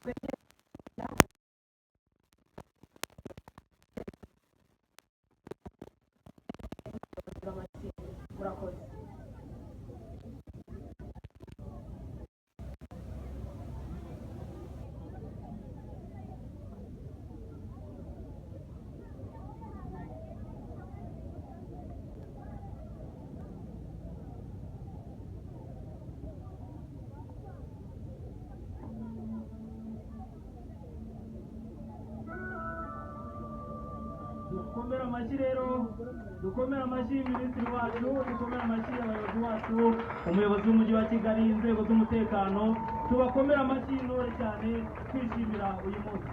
Bw'amatsinda. Murakoze. Dukomere amashyi rero, dukomere amashyi minisitiri wacu, dukomere amashyi abayobozi bacu, umuyobozi w'umujyi wa Kigali, inzego z'umutekano, tubakomere amashyi y'intore cyane, twishimira uyu munsi.